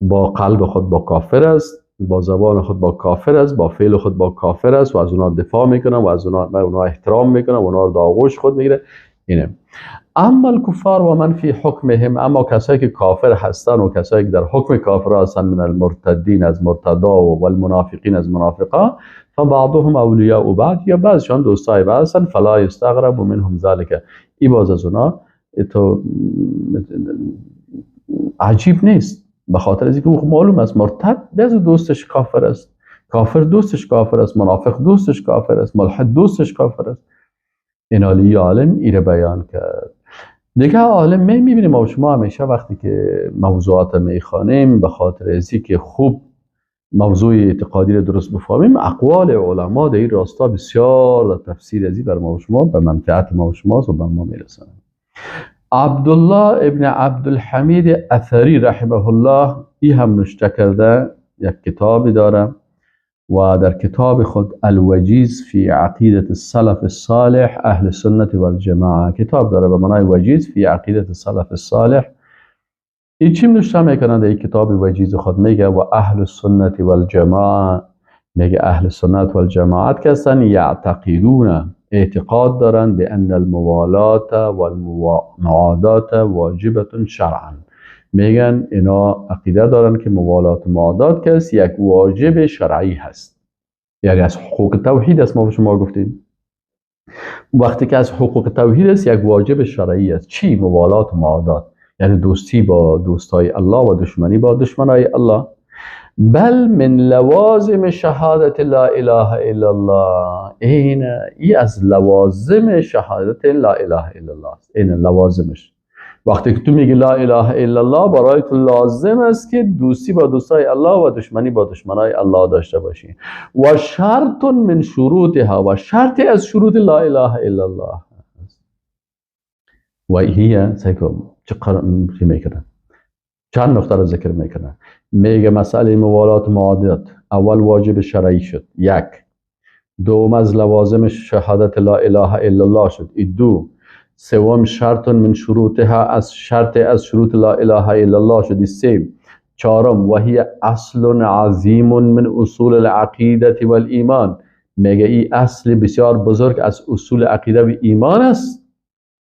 با قلب خود با کافر است، با زبان خود با کافر است، با فعل خود با کافر است و از اونا دفاع میکنه و از اونا احترام میکنه و اونا رو در آغوش خود میگیره. اینه. اما الکفار و من فی حکمهم، اما کسایی که کافر هستن و کسایی که در حکم کافر هستن، من المرتدین از مرتدا و المنافقین از منافقا، فبعضهم اولیاء بعض، یا بعضشان دوستای بعض هستن، فلا یستغرب منهم ذلک، ای باز از اونا تو عجیب نیست، به خاطر از اینکه معلوم است مرتد بعض دوستش کافر است، کافر دوستش کافر است، منافق دوستش کافر است، ملحد دوستش کافر است. این عالی عالم ایره بیان کرد. دیگه عالم میبینیم ما شما همیشه وقتی که موضوعات میخوانیم، به خاطر از اینکه خوب موضوع اعتقادی رو درست بفهمیم، اقوال علما در این راستا بسیار در تفسیر ازی بر ما و شما به منفعت ما و شماست و به ما میرسند. عبدالله ابن عبدالحمید اثری رحمه الله ای هم نشته کرده، یک کتابی داره و در کتاب خود الوجیز فی عقیدت السلف الصالح اهل سنت و الجماعه کتاب داره به معنای وجیز فی عقیدت السلف الصالح. این چی نوشته میکنه در کتاب وجیز خود؟ میگه و اهل السنت و الجماعه، میگه اهل سنت و الجماعت که هستن یعتقدون، اعتقاد دارن به ان الموالات و المعادات واجبة شرعا، میگن اینا عقیده دارن که موالات و معادات کس یک واجب شرعی هست، یعنی از حقوق توحید است. ما به شما گفتیم وقتی که از حقوق توحید است، یک واجب شرعی است. چی؟ موالات و معادات، یعنی دوستی با دوستای الله و دشمنی با دشمنای الله. بل من لوازم شهادت لا اله الا الله، این ای از لوازم شهادت لا اله الا الله است. این لوازمش. وقتی که تو میگی لا اله الا الله، برای تو لازم است که دوستی با دوستای الله و دشمنی با دشمنای الله داشته باشی. و شرط من شروطها، و شرط از شروط لا اله الا الله است. و هي چه میکنه؟ چند نقطه رو ذکر میکنه. میگه مسئله موالات و معادات اول واجب شرعی شد، یک. دوم از لوازم شهادت لا اله الا الله شد، دو. سوم شرط من شروطها، از شرط از شروط لا اله الا الله شد، سه. چهارم و هي اصل عظیم من اصول العقیده و الایمان، میگه این اصل بسیار بزرگ از اصول عقیده و ایمان است.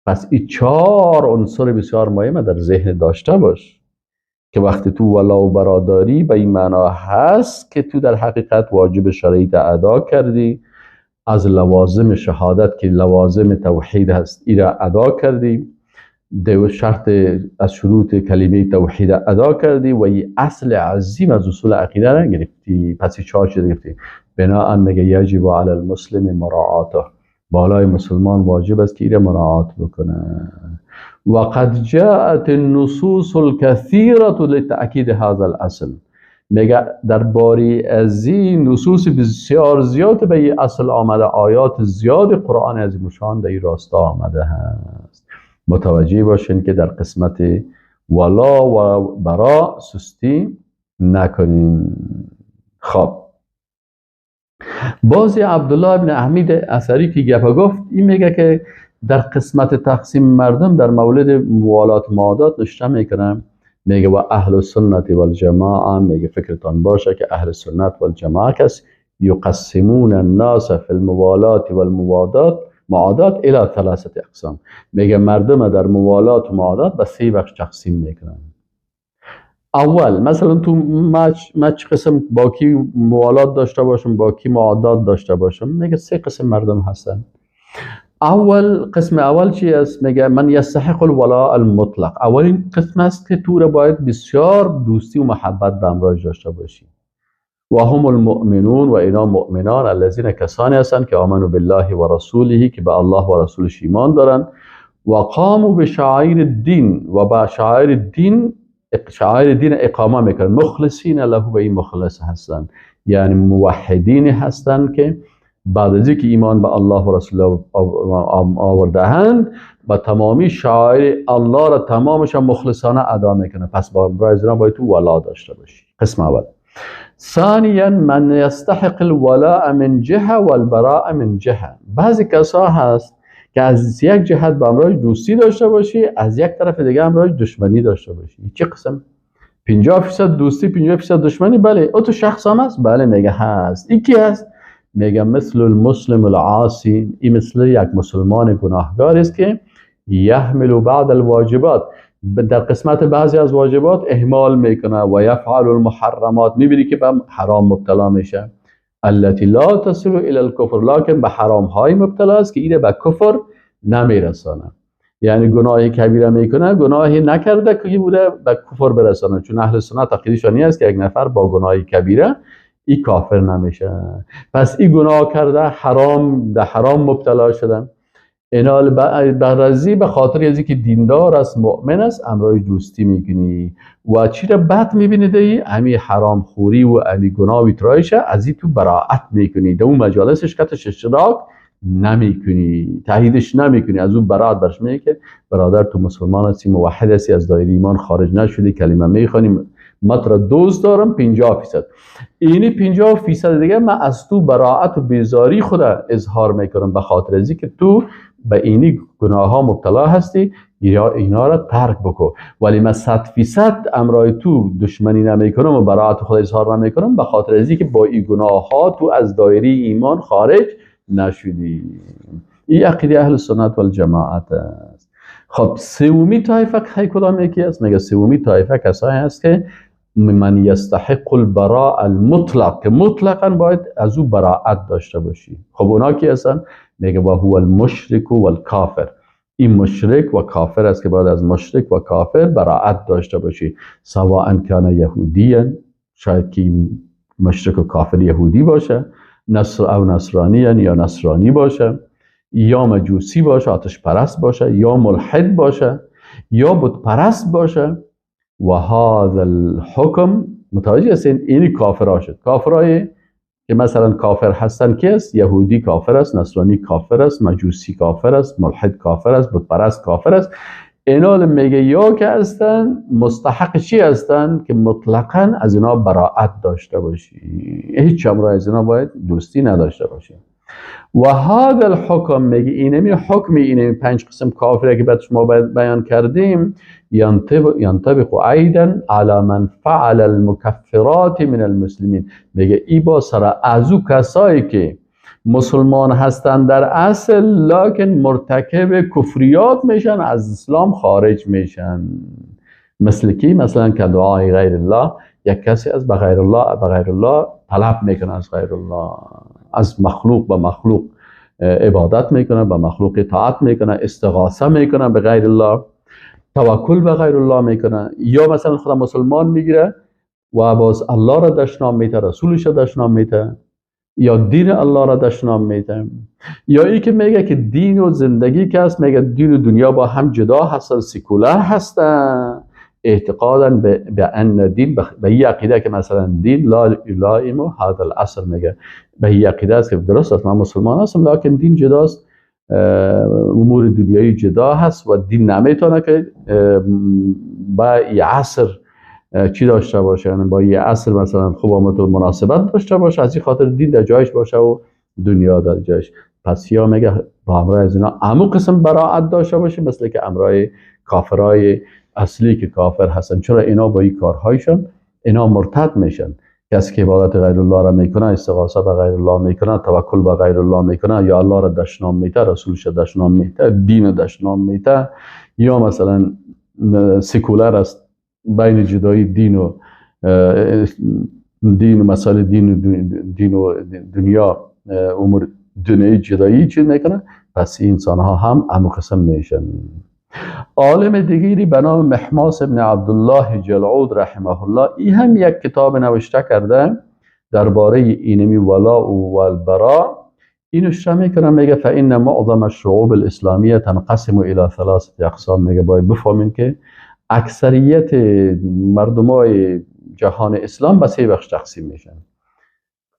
پس این چهار عنصر بسیار مهمه در ذهن داشته باش که وقتی تو ولا و براداری به این معنا هست که تو در حقیقت واجب شرعی ادا کردی، از لوازم شهادت که لوازم توحید هست ای را ادا کردی، دو شرط از شروط کلمه توحید ادا کردی و این اصل عظیم از اصول عقیده را گرفتی. پس این چهار چیز گرفتی. بناءً میگه یجب علی المسلم مراعاته، بالای مسلمان واجب است که ایره مراعات بکنه. وقد جاءت النصوص الكثيرة لتأکید هذا الاصل، میگه درباره از این نصوص بسیار زیاد به این اصل آمده، آیات زیاد قرآن عظیم الشان در این راستا آمده هست. متوجه باشین که در قسمت ولا و برا سستی نکنین. خب بازی عبدالله ابن احمد اثری که گپا گفت، این میگه که در قسمت تقسیم مردم در مورد موالات معادات نشته میکنم، میگه و اهل سنت و الجماعه، میگه فکرتان باشه که اهل سنت و الجماعه کس یقسمون الناس فی الموالات و الموادات معادات الى ثلاثه اقسام، میگه مردم در موالات و معادات به سه بخش تقسیم میکنن. اول مثلا تو ما چه قسم با کی موالات داشته باشم، با کی معادات داشته باشم، میگه سه قسم مردم هستن. اول قسم اول چی است؟ میگه من یستحق الولاء المطلق. اولین قسم است که تو را باید بسیار دوستی و محبت به همراهش داشته باشی. و هم المؤمنون، و اینا مؤمنان الذین کسانی هستند که آمنوا بالله و رسوله، که به الله و رسولش ایمان دارن، و قاموا بشعائر الدین، و با شعائر دین شعائر دین اقامه میکنن، مخلصین له، و این مخلص هستند، یعنی موحدین هستند که بعد از اینکه ایمان به الله و رسول آورده‌اند با تمامی شعائر الله را تمامش مخلصانه ادا میکنه. پس با برای باید تو ولا داشته باشی. قسم اول. ثانیا من یستحق الولاء من جهه و البراء من جهه. بعضی کسا هست که از یک جهت با امراج دوستی داشته باشی، از یک طرف دیگه امراج دشمنی داشته باشی. چه قسم؟ 50% دوستی 50% دشمنی. بله او تو شخص هم هست؟ بله میگه هست. این کی هست؟ میگه مثل المسلم العاصی، این مثل یک مسلمان گناهگار است که یحمل بعض الواجبات، در قسمت بعضی از واجبات اهمال میکنه، و یفعل المحرمات، میبینی که به حرام مبتلا میشه، التي لا تصل الى الكفر، لکن به حرام های مبتلا است که اینه به کفر نمیرسانه. یعنی گناه کبیره میکنه، گناهی نکرده که بوده به کفر برسانه، چون اهل سنت عقیده‌شان این است که یک نفر با گناه کبیره ای کافر نمیشه. پس ای گناه کرده، حرام در حرام مبتلا شده، اینال برازی به خاطر از اینکه دیندار است، مؤمن است، امرای دوستی میکنی و چی را بد میبینی دی امی حرام خوری و امی گناه و ترایشه از این تو براعت میکنی، در اون مجالسش کتش اشتراک نمیکنی، تاییدش نمیکنی، از اون براعت برش میگی که برادر تو مسلمان هستی، موحد هستی، از دایره ایمان خارج نشدی، کلمه میخوانی، من تو را دوست دارم 50%، اینی 50% دیگه من از تو براعت و بیزاری خود اظهار میکنم به خاطر از اینکه تو به اینی گناه ها مبتلا هستی، یا اینا را ترک بکن، ولی من 100% امرای تو دشمنی نمیکنم و براعت خود اظهار نمیکنم به خاطر از اینکه با این گناه ها تو از دایره ایمان خارج نشدی. این عقیده اهل سنت و الجماعت است. خب سومی طایفه که کدام یکی است؟ میگه سومی طایفه کسایی هست که من یستحق البراء المطلق، که مطلقا باید از او براءت داشته باشی. خب اونا کی هستن؟ میگه و هو المشرک و الکافر. این مشرک و کافر است که باید از مشرک و کافر براءت داشته باشی. سواء کان یهودیا، شاید که مشرک و کافر یهودی باشه، نصر او نصرانی یا نصرانی باشه، یا مجوسی باشه، آتش پرست باشه، یا ملحد باشه، یا بت پرست باشه. و هذا الحکم، متوجه هستین؟ این کافرها شد. کافرای که مثلا کافر هستن کی است؟ یهودی کافر است، نصرانی کافر است، مجوسی کافر است، ملحد کافر است، بت پرست کافر است. اینا میگه یا که هستن مستحق چی هستن؟ که مطلقا از اینا براءت داشته باشی، هیچ امرای از اینا باید دوستی نداشته باشی. و هذا الحکم، میگه اینمی حکم، اینمی 5 قسم کافره که بعد شما بیان کردیم، ینطبق ایضا علی من فعل المکفرات من المسلمین. میگه ای با سر از او کسایی که مسلمان هستند در اصل، لکن مرتکب کفریات میشن، از اسلام خارج میشن. مثل کی؟ مثلا که دعای غیر الله، یک کسی از به غیر الله، به غیر الله طلب میکنه، از غیر الله، از مخلوق به مخلوق عبادت میکنه، به مخلوق اطاعت میکنه، استغاثه میکنه به غیر الله، توکل به غیر الله میکنه، یا مثلا خدا مسلمان میگیره و باز الله را دشنام میته، رسولش را دشنام میته، یا دین الله را دشنام میته، یا ای که میگه که دین و زندگی که هست، میگه دین و دنیا با هم جدا هستن، سیکولر هستن، اعتقادا به ان دین، به این عقیده که مثلا دین لا یلائم هذا العصر، میگه به این عقیده است که درست است من مسلمان هستم، لکن دین جداست، امور دنیایی جدا هست و دین نمیتونه که با این عصر چی داشته باشه، یعنی با یه عصر مثلا خوب آمد و مناسبت داشته باشه، از این خاطر دین در جایش باشه و دنیا در جایش. پس یا میگه با امرای از اینا امو قسم براءت داشته باشه، مثل که امرای کافرای اصلی که کافر هستن. چرا اینا با این کارهایشان اینا مرتد میشن؟ کسی که عبادت غیر الله را میکنه، استغاثه به غیر الله میکنه، توکل به غیر الله میکنه، یا الله را دشنام میته، رسولش دشنام میته، دین دشنام میته، یا مثلا سکولر است، بین جدایی دین و دین و مسائل دین و دین و دنیا، امور دنیای جدایی چیز میکنه، پس این انسان ها هم امو قسم میشن. عالم دیگری به نام محماس ابن عبدالله جلعود رحمه الله، ای هم یک کتاب نوشته کرده درباره اینمی ولا و البراء. اینو شرح میکنه، میگه فان معظم الشعوب الاسلامیه تنقسم الى ثلاثه اقسام. میگه باید بفهمین که اکثریت مردمای جهان اسلام به 3 بخش تقسیم میشن.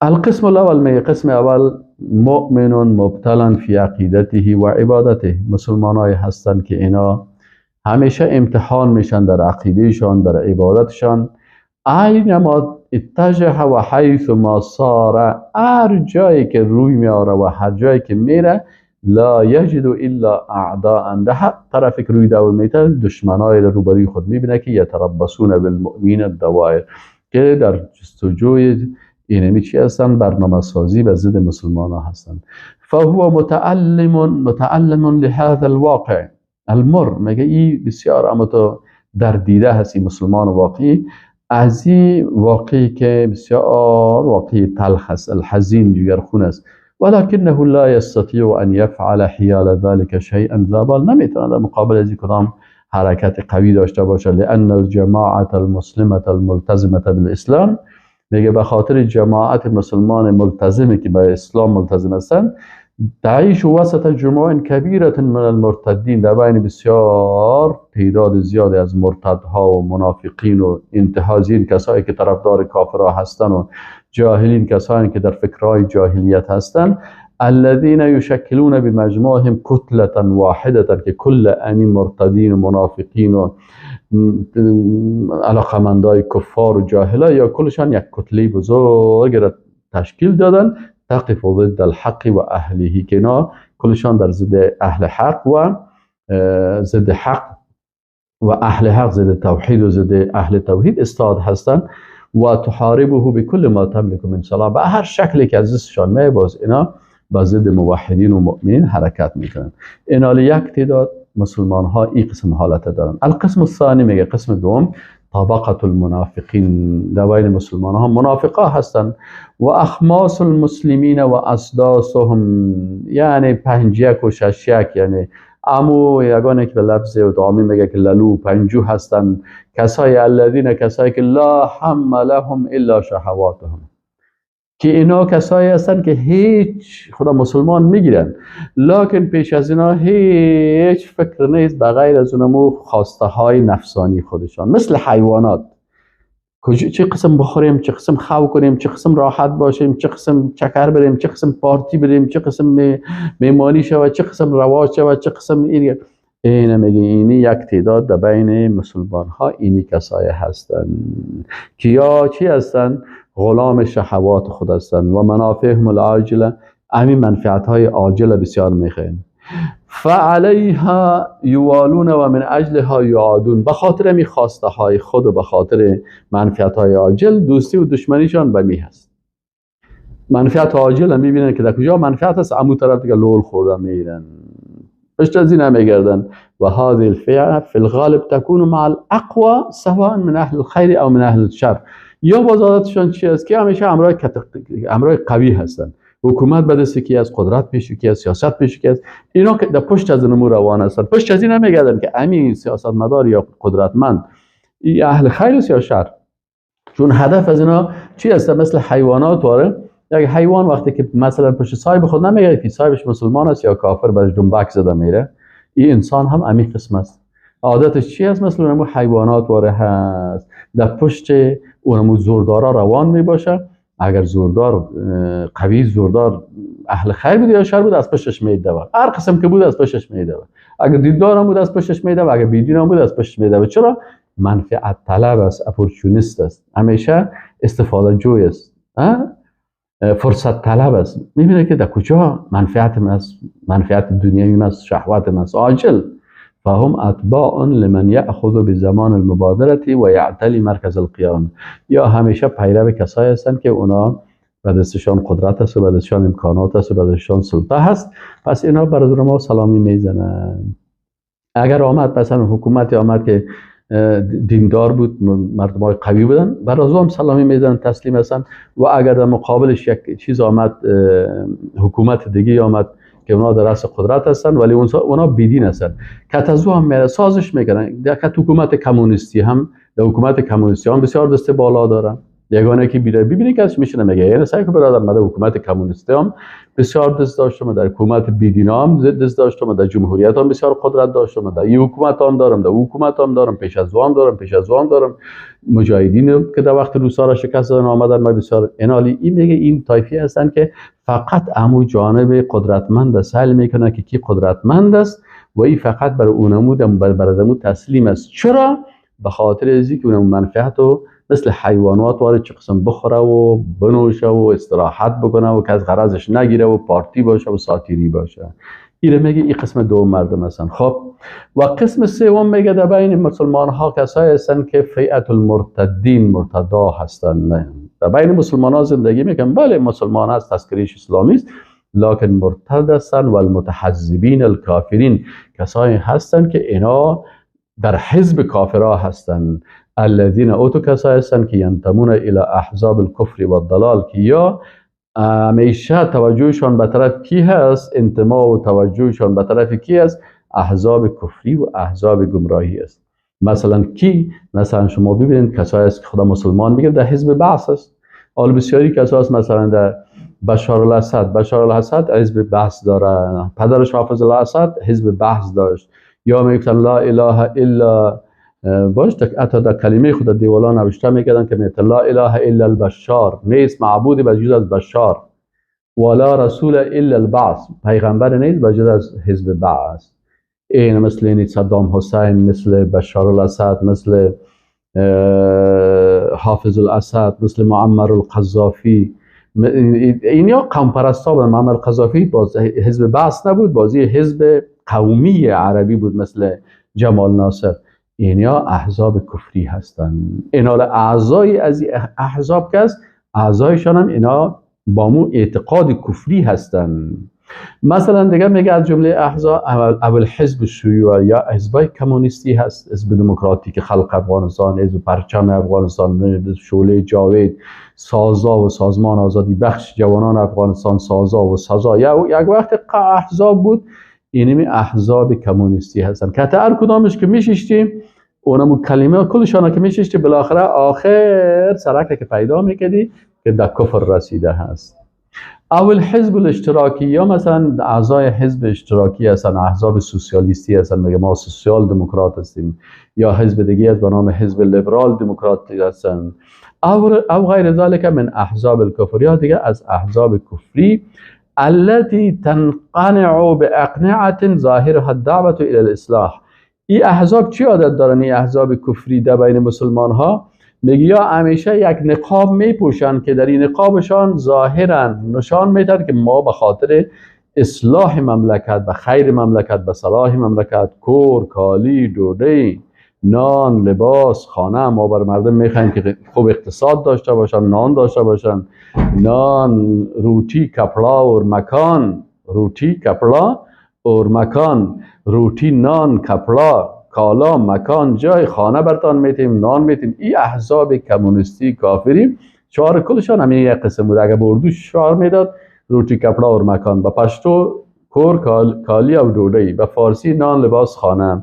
القسم الاول، میگه قسم اول مؤمن مبتلا فی عقیدته و عبادته، مسلمانای هستند که اینا همیشه امتحان میشن در عقیدهشان، در عبادتشان. اینما اتجه و حیث ما صار، هر جایی که روی میاره و هر جایی که میره، لا یجد الا اعداء، ده هر طرفی که روی دور میته دشمنای روبروی خود میبینه که یتربصون بالمؤمنین الدوائر، که در جستجوی اینمی چی هستن؟ برنامه سازی به ضد مسلمان ها هستن. فهو متعلم لهذا الواقع المر، میگه ای بسیار اما تو در دیده هستی مسلمان واقعی، از این واقعی که بسیار واقعی تلخ است، الحزین، جگرخون است. ولكنه لا يستطيع ان يفعل حيال ذلك شيئا ذا بال، نمیتونه در مقابل از کدام حرکت قوی داشته باشه. لان الجماعه المسلمه الملتزمه بالاسلام، میگه به خاطر جماعت مسلمان ملتزمی که به اسلام ملتزم هستند، تعیش وسط جماع کبیره من المرتدین، در بین بسیار تعداد زیادی از مرتدها و منافقین و انتهازین، کسایی که طرفدار کافرها هستند و جاهلین، کسایی که در فکرهای جاهلیت هستند، الذين يشكلون بمجموعهم كتلة واحدة، که کل امی مرتدین و منافقین و علاقمندای کفار و جاهلا یا کلشان یک کتله بزرگ را تشکیل دادن، تقف ضد الحق و اهله، که اینا کلشان در ضد اهل حق و ضد حق و اهل حق، ضد توحید و ضد اهل توحید استاد هستند. و تحاربه بكل ما تملك من سلاح، به هر شکلی که از دستشان می باز اینا با ضد موحدین و مؤمنین حرکت میکنن. اینا یک تعداد مسلمان ها این قسم حالت دارن. القسم الثانی، میگه قسم دوم، طبقة المنافقین، در بین مسلمان ها منافقا هستند. و اخماس المسلمین و اسداسهم، یعنی 5-1 و 6-1، یعنی امو یگانه که به لفظ دعامی میگه که للو پنجو هستند. کسای الذین، کسایی که لا هم لهم الا شهواتهم، که اینا کسایی هستند که هیچ خدا مسلمان میگیرن، لکن پیش از اینا هیچ فکر نیست بغیر از اونمو خواسته های نفسانی خودشان، مثل حیوانات. چه قسم بخوریم، چه قسم خو کنیم، چه قسم راحت باشیم، چه قسم چکر بریم، چه قسم پارتی بریم، چه قسم میمانی شود، چه قسم رواج شود، چه قسم این میگه اینی یک تعداد در بین مسلمان ها اینی کسایی هستند که یا چی هستند؟ غلام شهوات خود هستند و منافعهم العاجله، همین منفعت های عاجله بسیار میخواین. فعلیها یوالون و من اجلها یعادون، به خاطر می خواسته های خود و به خاطر منفعت های عاجل دوستی و دشمنیشان به می هست. منفعت عاجل هم میبینن که در کجا منفعت هست، امو طرف دیگه لول خوردن میرن، پشت از این میگردن. و هذه الفئه فی الغالب تكون مع الاقوى سواء من اهل الخير او من اهل الشر. یا باز عادتشان چی است؟ که همیشه همراه قوی هستن، حکومت به دست کی است، قدرت پیش کی است، سیاست پیش کی است، اینا که در پشت از نمو روان هستن، پشت از اینا میگردن که امین سیاستمدار یا قدرتمند ای اهل خیر است یا شر. چون هدف از اینا چی است؟ مثل حیوانات واره، یک حیوان وقتی که مثلا پشت صاحب خود نمیگه که صاحبش مسلمان است یا کافر، برش دنبک زده میره. این انسان هم همین قسم است. عادتش چی است؟ مثل اونمو حیوانات واره هست، در پشت اونمو زوردارا روان میباشه. اگر زوردار قوی، زوردار اهل خیر بود یا شر بود، از پشتش میدوه، هر قسم که بود از پشتش میدوه. اگر دیندار هم بود از پشتش میدوه، اگر بیدین هم بود از پشتش میدوه. چرا؟ منفعت طلب است، اپورتونیست است، همیشه استفاده جوی است، فرصت طلب است. میبینه که در کجا منفعت است، منفعت دنیوی است، شهوت است، عاجل. فهم اتباع لمن یأخذ بزمان المبادرة و یعتلی مرکز القیام، یا همیشه پیرو کسایی هستند که اونا به دستشان قدرت است و به دستشان امکانات است و به دستشان سلطه هست. پس اینا برای ما سلامی میزنن. اگر آمد مثلا حکومتی آمد که دیندار بود، مردم قوی بودن، برای هم سلامی میزنن، تسلیم هستن. و اگر در مقابلش یک چیز آمد، حکومت دیگه آمد که اونا در رأس قدرت هستن ولی اونا بیدین هستن، کتزو هم میره سازش میکنن. در حکومت کمونیستی هم، در حکومت کمونیستی هم بسیار دست بالا دارن. یگانه که بیره ببینی که میشینه میگه یعنی سعی کن برادر، من در حکومت کمونیستی هم بسیار دست داشتم، در حکومت بیدینا هم دست داشتم، در جمهوریت هم بسیار قدرت داشتم، در این حکومت هم دارم، در حکومت هم دارم، پیش از هم دارم، پیش از هم دارم، مجاهدین که در وقت روسا را شکست دادن آمدن، ما بسیار انالی. این میگه این طایفی هستن که فقط امو جانب قدرتمند سعی میکنه که کی قدرتمند است و این فقط بر اونمو بر ازمو تسلیم است. چرا؟ به خاطر از اینکه اونمو منفعت و مثل حیوانات وارد چه قسم بخوره و بنوشه و استراحت بکنه و که از غرضش نگیره و پارتی باشه و ساتیری باشه. اینو میگه این قسم دوم مردم هستن. خب و قسم سوم میگه در بین مسلمان ها کسایی هستن که فئة المرتدین، مرتدا هستن. در بین مسلمان ها زندگی میکنن، بله مسلمان هست، تذکریش اسلامی است، لکن مرتد هستن. و المتحزبین الکافرین، کسایی هستن که اینا در حزب کافرها هستن. الذین اوتو، کسایی هستن که ینتمون الی احزاب الکفر والضلال، که یا همیشه توجهشان به طرف کی هست، انتما و توجهشان به طرف کی هست؟ احزاب کفری و احزاب گمراهی است. مثلا کی؟ مثلا شما ببینید کسایی است که خدا مسلمان میگه در حزب بعث است. حال بسیاری کسایی است مثلا در بشار الاسد، بشار الاسد حزب بعث داره، پدرش حافظ الاسد حزب بعث داشت. یا میگفتن لا اله الا باش، حتی در کلمه خود دیوالا نوشته میکردن که میگه لا اله الا البشار، نیست معبودی به جز از بشار، ولا رسول الا البعث، پیغمبر نیست به جز از حزب بعث. این مثل این صدام حسین، مثل بشار الاسد، مثل حافظ الاسد، مثل معمر القذافی، اینا قوم پرستا بودن. معمر القذافی باز حزب بعث نبود، بازی حزب قومی عربی بود مثل جمال ناصر. اینا احزاب کفری هستند. اینا اعضای از احزاب که است، اعضایشان هم اینا با مو اعتقاد کفری هستند. مثلا دیگه میگه از جمله احزاب اول حزب شیوعی یا حزبای کمونیستی هست، حزب دموکراتیک خلق افغانستان، حزب پرچم افغانستان، شعله جاوید، سازا و سازمان آزادی بخش جوانان افغانستان، سازا و سازا. یا یک وقت احزاب بود، اینمی احزاب کمونیستی هستن که حتی هر کدامش که میشیشتیم اونمو کلمه کلشان که میشیشتی بالاخره آخر سرک که پیدا میکردی که در کفر رسیده هست. اول حزب الاشتراکی یا مثلا اعضای حزب اشتراکی هستن، احزاب سوسیالیستی هستن، میگه ما سوسیال دموکرات هستیم، یا حزب دیگه است به نام حزب لیبرال دموکرات هستن، او غیر ذلك من احزاب الکفر، یا دیگه از احزاب کفری التي تنقنع باقنعه ظاهرها الدعوه الى الاصلاح. این احزاب چی عادت دارن؟ این احزاب کفری در بین مسلمان ها میگه یا همیشه یک نقاب میپوشن که در این نقابشان ظاهرا نشان میدن که ما به خاطر اصلاح مملکت، به خیر مملکت، به صلاح مملکت، کور، کالی، دوده، نان، لباس، خانه، ما بر مردم میخوایم که خوب اقتصاد داشته باشن، نان داشته باشن، نان، روتی، کپڑا اور مکان، روتی، کپڑا اور مکان، روتی، نان، کپڑا، کالا، مکان، جای، خانه برتان میتیم، نان میتیم. این احزاب کمونیستی کافری شعار کلشان همین یک قسم بود. اگه به اردو شعار میداد روتی، کپڑا اور مکان، به پشتو کور، کالی و دوده، به فارسی نان، لباس، خانه.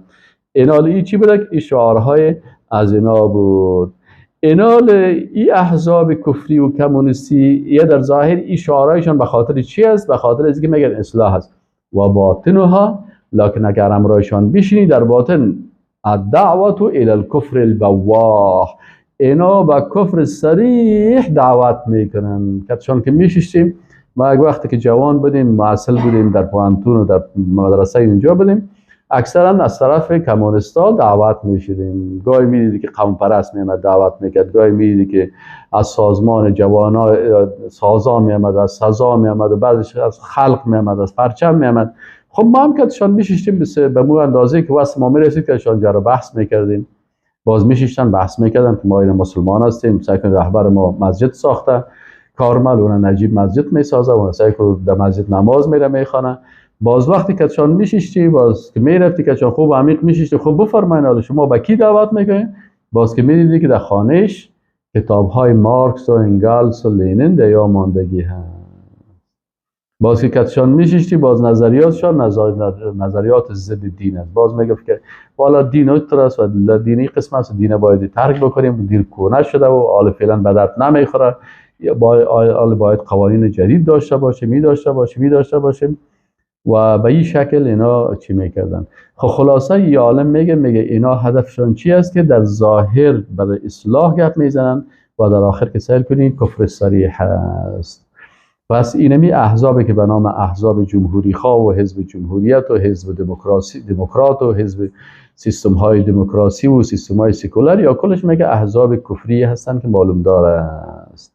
اینال ای چی بود؟ این شعارهای از اینا بود. اینال ای احزاب کفری و کمونیستی یه در ظاهر این شعارهایشان به خاطر چی است؟ به خاطر از اینکه میگن اصلاح است و باطنها، لکن اگر امرایشان بشینی در باطن الدعوت الى الكفر البواح، اینا به کفر صریح دعوت میکنن. کتشان که میشیشتیم ما یک وقتی که جوان بودیم، محصل بودیم، در پوهنتون و در مدرسه اینجا بودیم، اکثرا از طرف کمونیستا دعوت میشدیم. گاهی میدیدی که قوم پرست میامد دعوت میکرد، گاهی میدیدی که از سازمان جوانا سازا میامد، از سزا میامد، و بعضش از خلق میامد، از پرچم میامد. خب ما هم کتشان میشیشتیم به مو اندازه که واسه ما میرسید که شان جر و بحث میکردیم. باز میشیشتن بحث میکردن که ما اینا مسلمان هستیم، سعی کن رهبر ما مسجد ساخته، کارمل اون نجیب مسجد میسازه، اون سعی کن در مسجد نماز میره میخوانه. باز وقتی که چون میشیشتی، باز که میرفتی که چون خوب عمیق میشیشتی، خوب بفرمایید حالا شما با کی دعوت میکنین؟ باز که میدیدی که در خانهش کتاب های مارکس و انگلس و لینین در یا ماندگی هست. باز که کتشان میشیشتی، باز نظریاتشان نظریات ضد دین است. باز میگفت که والا دین اتر است و دینی قسم است، دین باید ترک بکنیم، دین کهنه شده و حال فعلا به درد نمیخوره، حال باید قوانین جدید داشته باشیم، می داشته باشیم، می داشته باشیم. و به این شکل اینا چی میکردن. خب خلاصه یه عالم میگه اینا هدفشان چی است؟ که در ظاهر برای اصلاح گپ میزنن و در آخر که سیل کنین کفر صریح است. پس اینمی احزابی که به نام احزاب جمهوری خواه و حزب جمهوریت و حزب دموکراسی دموکرات و حزب سیستم های دموکراسی و سیستم های سکولار یا کلش میگه احزاب کفری هستن که معلوم دار است.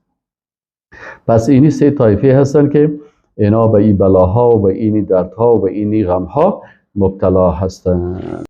پس اینی سه طایفه هستن که اینا به این بلاها و به اینی دردها و به اینی غمها مبتلا هستند.